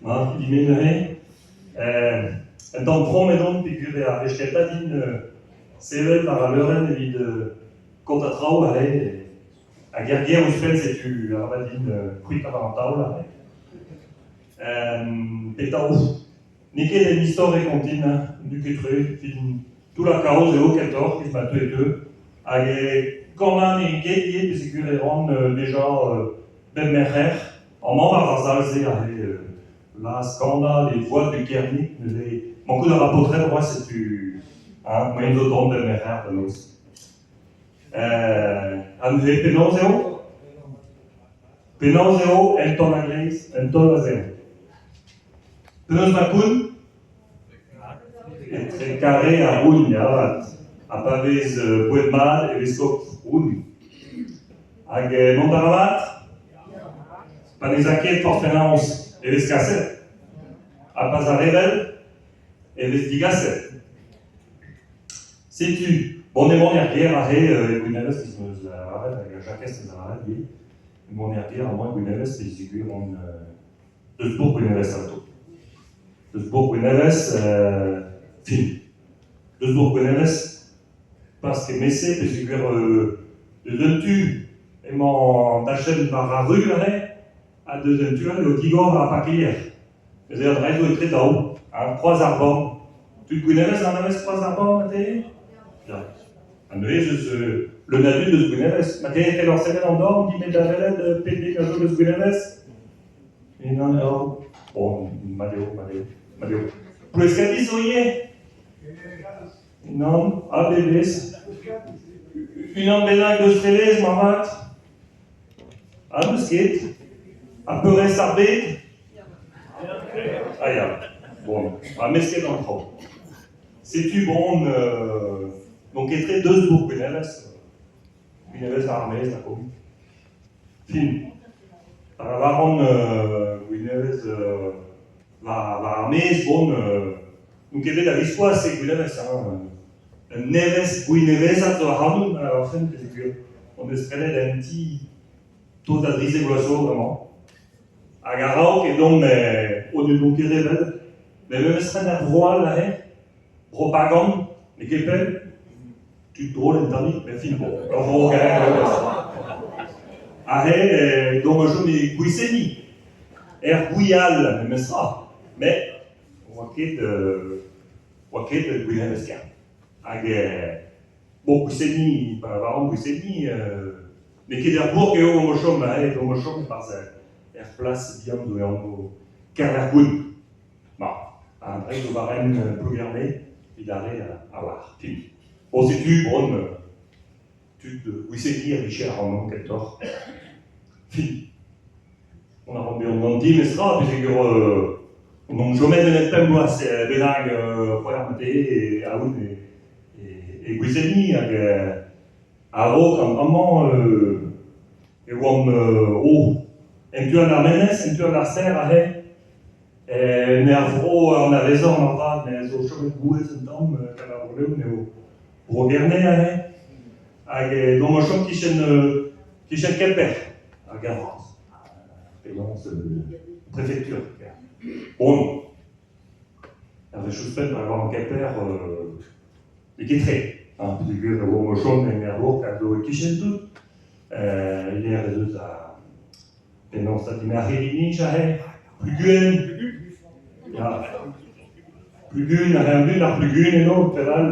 Ma, din-me neuze. Un tamm fromet on peogwir ar wech kentañ din sevel war al leurenn evit kontañ traoù aze. Hag er gêr ouzhpenn setu arabat din c'hwitañ war an taol aze. Petra N'eo ket un istor e kontin, hein, n'eo ket tre, fin toullañ kaoz eo kentoc'h evit ma teu e teu. Hag kanañ n'eo ket ivez peogwir e ran deja bep merc'her. Amañ war ar sal-se aze laz-kanañ les voix du Kernic neuze mankout a ra paotred c'hoazh setu hein, moaien zo dont bep merc'her da noz. Ha neuze penaos eo? Penaos eo un taol a-gleiz, un taol a-zehou? Penaos ma koun? Etre kare ha rougn avat. Ha pa vez boued mat e vez kok rougn. Hag mont a ra mat? Pa ne 'z a ket forzh penaos e vez kaset. Ha pa 'z a re bell e vez digaset. Setu, bon emaon er gêr aze e Gwinevez, 'giz 'm eus lavaret, hag Jakez 'neus lavaret ivez. Emaon er gêr amañ e Gwinevez peogwir on eus bourk Gwinevez atav. Eus bourk Gwinevez, fin. Eus bourk Gwinevez, pas kement-se peogwir eus un tu emañ an dachenn war ar ru aze, ha deus un tu all eo digor ar parkeier. Ez eo an dra zo etre daou, ha Kroaz ar Born. Tud Gwinevez a anavez Kroaz ar Born marteze? Ya. Ha neuze ez eus leun a dud eus Gwinevez. Marteze e c'hellor sevel an dorn dit da welet pet den a zo eus Gwinevez? Unan, daou. Bon, mat eo, mat eo, mat eo. Ploueskadiz zo ivez? Unan, ha bebez. Unan bennak eus Trelez, moarvat? Ha n'eus ket. Ha peurrest ar bed? Ah ya, bon, ha mesket an traoù. Setu bon, n'on ket tre deus bourk Gwinevez. Gwinevez war ar maez, lakaomp. Fin. Pa lavaran Gwinevez war ar maez, bon, n'on ket bet a-viskoazh e Gwinevez. Hein. Un nevez gwinevezad zo ac'hanon a lavarfen peogwir hon eus prenet un ti tost da drizek vloaz zo bremañ. Hag a-raok edomp o n'edomp ket re bell. Met memes ren er vro all aze, bro Pagan, n'eo ket pell, tud drol un tammig, met fin bon, ur vro gaer memes. Aze edomp o chom e Gwiseni, er Gwial memes tra, met oa ket oa ket Gwilherm Eskern. Hag bon, Gwiseni, pa lavaran Gwiseni, n'eo ket er bourk eo omp o chom, aet omp o chom e-barzh er plas bihan zo e anv Kervergoun. Ma, an dra zo war hent Plougerne evit ar re a oar. Fin. Bon, setu, bon, tud Gwiseni a vije ac'hanomp kentoc'h. Fin. On a ran bezañ ganti memestra peogwir on omp chomet nemet pemp bloaz bennak c'hwec'h marteze aon e Gwiseni hag a-raok an dra-mañ e oamp oh en tu all d'ar menez, en tu all d'ar stêr aze en er vro anavezoc'h moarvat met zo chomet gouez un tamm gant ar Bro-Leon eo Bro-Gerne aze hag edomp o chom kichen kichen Kemper ar gêr vras. Penaos prefektur. Bon, ar wech ouzhpenn pa oan Kemper n'eo ket tre. Hein, peogwir e oamp o chom en er bourk a zo e-kichen tout. E-lec'h ez eus ar penaos da din ar c'hirri-nij aze, Pluguen. Ya. Pluguen, a rae an dud ar Pluguen eno, padal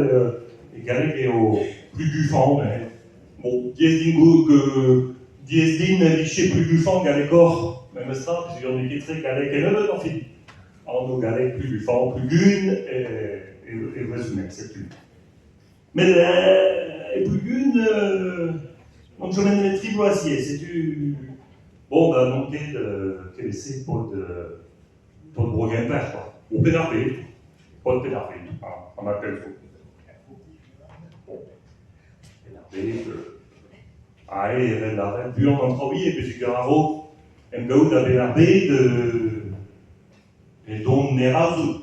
e galleg eo Plugufan. Bon, diaes din goût diaes din e vije Plugufan gallekoc'h memes tra, peogwir n'eo ket tre gallek kennebeut enfin. Anv gallek Plugufan, Plugun e brezhoneg, setu. Met e Plugun, on chomet nemet tri bloaz ivez, setu bon ben n'on ket kement-se paotr paotr bro Gemper quoi. O Penn-ar-Bed, paotr Penn-ar-Bed, an appel zo. Bon. Penn-ar-Bed, ae evel lâret buan an traoù ivez peogwir a-raok em gaout da Benn-ar-Bed edon e Raozoun.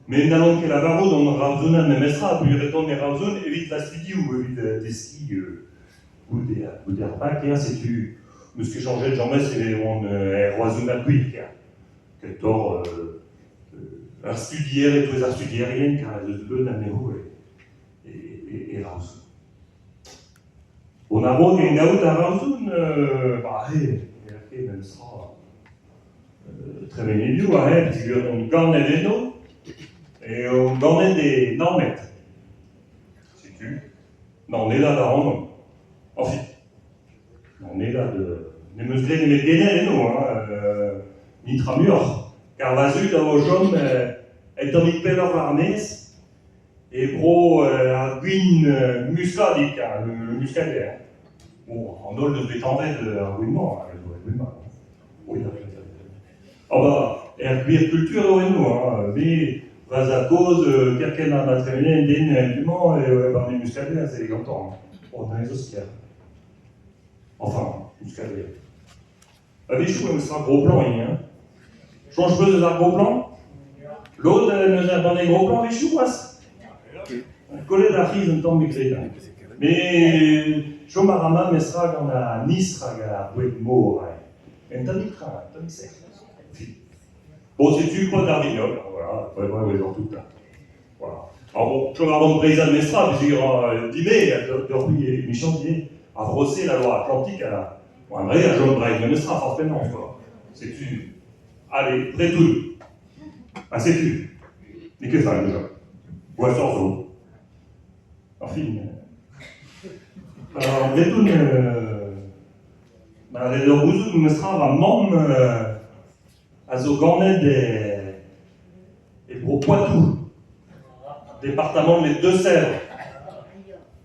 Met n'hallont ket lavarout on Raozounad memestra peogwir edon e Raozoun evit va studioù, evit deskiñ goude goude ar bak, setu n'eus ket chañjet james e oan er Roazhonad gwir. Kentoc'h ar studier e-touez ar studierien kar ez eus leun anezho e Raozoun. Bon a-raok engaout ar Raozoun, ba he, ne ket memes tra. Tremenidioù aze peogwir on ganet eno eo on ganet e Naoned. Setu, Naonedad a ran. Añfin, Naonedad n'em eus graet nemet genel eno, hein, netra muioc'h. Kar va zud a oa o chom un tammig pelloc'h war-maez e bro ar gwin muskadig, le muscadet. Bon, an holl deus bet anvet ar gwin-mañ, ar gwin-mañ. Ah bah, er gwir kultur eo eno, hein. Me, va zad-kozh, kerkent ha ma tremene un den du-mañ eo e barne Muscadet aze gantañ. Oh, neuze zo sklaer. Enfin, Muscadet. A-wechoù em eus ra gros plan ivez, hein. Soñj 'peus eus ar gros plan? Lod en deus ar banne gros plan a-wechoù c'hoazh? Kollet ar c'hiz un tamm bepred. Met chom a ra mat mestra gant an istr hag ar boued-mor. Un tammig tra, un tammig sec'h. Bon, setu paotr ar vignol, voilà, vraiment e tout là. Voilà. Alors bon, chom a ran breizhad mestra, peogwir dime, deoc'h-c'hwi emichañs ivez, a vrose la Loire-Atlantique a bon, an dre a chom Breizh memestra, forcément, quoi. Setu, allez, pretoun. Ha setu, n'eo ket fall déjà. Gwashoc'h zo. Ar fin. Ar Breton, ma ret ur gouzout memestra va mamm a zo ganet e bro Poatou, departamant les Deux-Sèvres.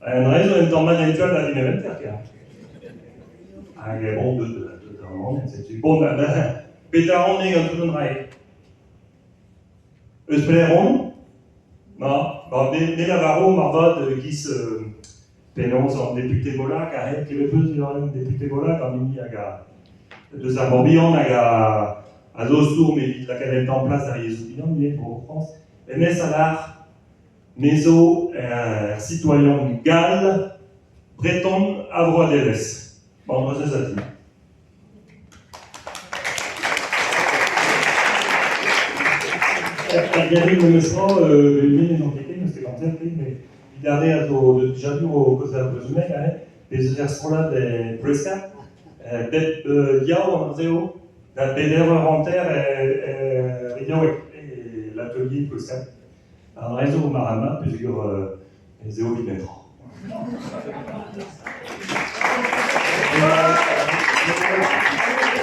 Un dra zo un tamm mat en tu all da Vineventer, ker. Hag bon, deut an setu. Bon, ben, petra on eo gant tout an dra-se? Eus pelec'h on? Ma, ba me lavaro moarvat e-giz penaos an depute Molac aze, klevet 'peus diwar-benn depute Molac, an hini hag a deus ar Morbihan hag a zo o stourm evit lakaat en plas ar yezhoù bihan ivez bro Frañs. Hennezh a lâr me zo ur sitoaian gall, breton a vroadelezh. Bon, neuze ez a din. Er gerioù memes tra, me n'on ket ken, n'eus ket amzer ken, met evit ar re a zo plijadur o kaozeal brezhoneg aze, bez eus er strollad e Ploueskad, bep yaou an eo, da beder eur hanter e Ridiaoueg, e l'atelier Ploueskad. An dra zo marc'had-mat peogwir ez eo evit netra.